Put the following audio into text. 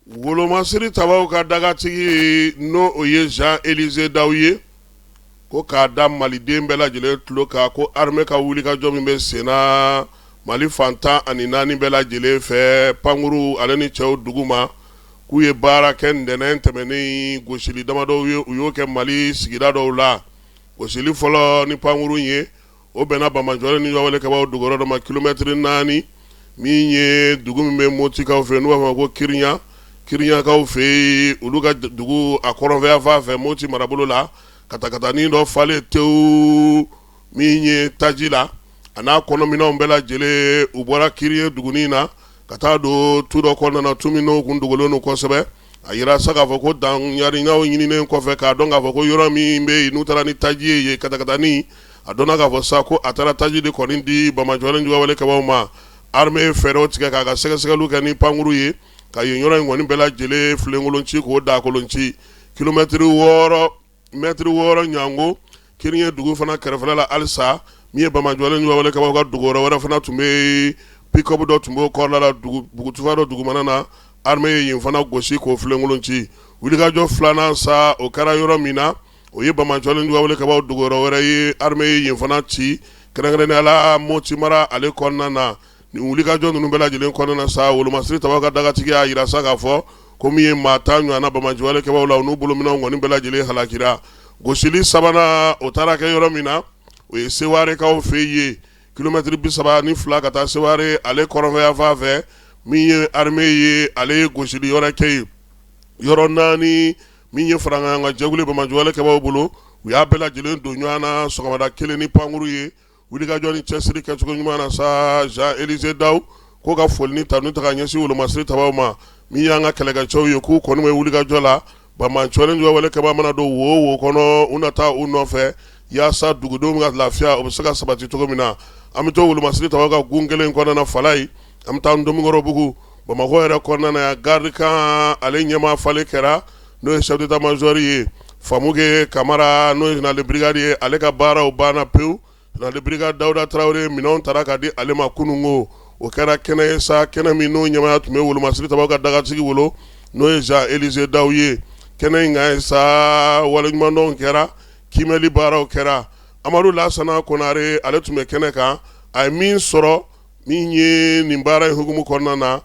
Wolomasiri tabaw ka dagatigi n'o o ye Jean Élisée Daw ye, ko k'a da maliden bɛɛ lajɛlen tulo kan ko armée ka wulikajɔ min bɛ senna Mali fan 14 bɛɛ lajɛlen fɛ, pankuru ale ni cɛw duguma, k'u ye baara kɛ ntɛnɛn tɛmɛnen, gosili damadɔw ye u y'o kɛ Mali sigida dɔw la. Gosili fɔlɔ ni pankuru ye, o bɛnna banbaanciwale ni juguwalekɛbaaw dogoyɔrɔ dɔ ma kilomɛtiri 4, min ye dugu min bɛ Motikaw fɛ, n'u b'a fɔ ko Kiriɲa, Kiriɲakaw fɛ yen, olu ka dugu a kɔrɔnfɛyanfan fɛ Moti marabolo la, katakatanin dɔ falen tewu min ye taji la, a n'a kɔnɔminɛnw bɛɛ lajɛlen. U bɔra Kiriɲɛ dugunin na ka taa don tu dɔ kɔnɔna na, tu min n'o kun dogolen don kosɛbɛ. A yira sa k'a fɔ ko daɲarinaw ɲininen kɔfɛ k'a dɔn k'a fɔ ko yɔrɔ min bɛ yen n'u taara ni taji ye yen, katakatanin, a dɔnna k'a fɔ sa ko a taara taji de kɔni di banbaanciwale juguwalekɛbaaw ma. Armée ye fɛɛrɛw tigɛ k'a ka sɛgɛsɛgɛliw kɛ ni pankuru ye ka yen yɔrɔ in kɔni bɛɛ lajɛlen filenkolon ci k'o dakolon ci. Kilomɛtiri 6, mɛtiri 6 ɲango Kiriɲɛ dugu fana kɛrɛfɛla la halisa, min ye banbaanciwale juguwalekɛbaaw ka dogoyɔrɔ wɛrɛ fana tun bɛ yen, pick-up dɔ tun b'o kɔrɔla la, bugutufa dɔ dugumana na, armée ye yen fana gosi k'o filenkolon ci. Wulikajɔ filanan sa, o kɛra yɔrɔ min na, o ye banbaanciwale juguwalekɛbaaw dogoyɔrɔ wɛrɛ ye, armée ye yen fana ci, kɛrɛnkɛrɛnnenya la Moti mara ale kɔnɔna na. Nin wulikajɔ ninnu bɛɛ lajɛlen kɔnɔna na sa, wolomasiri tabaw ka dagatigi y'a jira sa k'a fɔ ko min ye maa 10 ɲɔgɔnna banbaanciwalekɛbaaw la, u n'u bolominɛnw kɔni bɛɛ lajɛlen halakira. Gosili sabanan, o taara kɛ yɔrɔ min na, o ye Sewarekaw fɛ yen, kilomɛtiri 32 ka taa Seware ale kɔrɔnfɛyanfan fɛ. Min ye armée ye, ale ye gosili yɔrɔ kɛ yen, yɔrɔ 4 min ye faraɲɔgɔnkan jɛkulu banbaanciwalekɛbaaw bolo, u y'a bɛɛ lajɛlen don ɲɔgɔn na sɔgɔmada kelen ni pankuru ye. Wulikajɔ ni cɛsiri kɛcogo ɲuman na sa, Jean Élisée Daw ko ka foli ni tanu ta ka ɲɛsin wolomasiri tabaw ma, min y'an ka kɛlɛkɛcɛw ye, k'u kɔni bɛ wulikajɔ la. Banbaanciwale juguwalekɛbaa mana don wo wo kɔnɔ, u na taa u nɔfɛ yaasa dugudenw ka lafiya o bɛ se ka sabati cogo min na. An bɛ to wolomasiri tabaw ka gun kelen kɔnɔna na, Falayi, an bɛ taa Ntomikɔrɔbugu, Bamakɔ yɛrɛ kɔnɔna na yan, garde camp ale ɲɛmaa falen kɛra, n'o ye chef d'état-major ye Famuke Kamara, n'o ye général de brigade ye, ale ka baaraw banna pewu. Général de brigade Dawuda Tarawele, minɛnw taara ka di ale ma kununko. O kɛra kɛnɛ ye sa, kɛnɛ min n'o ɲɛmaaya tun bɛ wolomasiri tabaw ka dagatigi bolo, n'o ye Jean Élisée Daw ye. Kɛnɛ in kan sa, waleɲumandɔn kɛra, kiimɛli baaraw kɛra. Amadu Lasana Konare, ale tun bɛ kɛnɛ kan. A ye min sɔrɔ min ye nin baara in hukumu kɔnɔna na.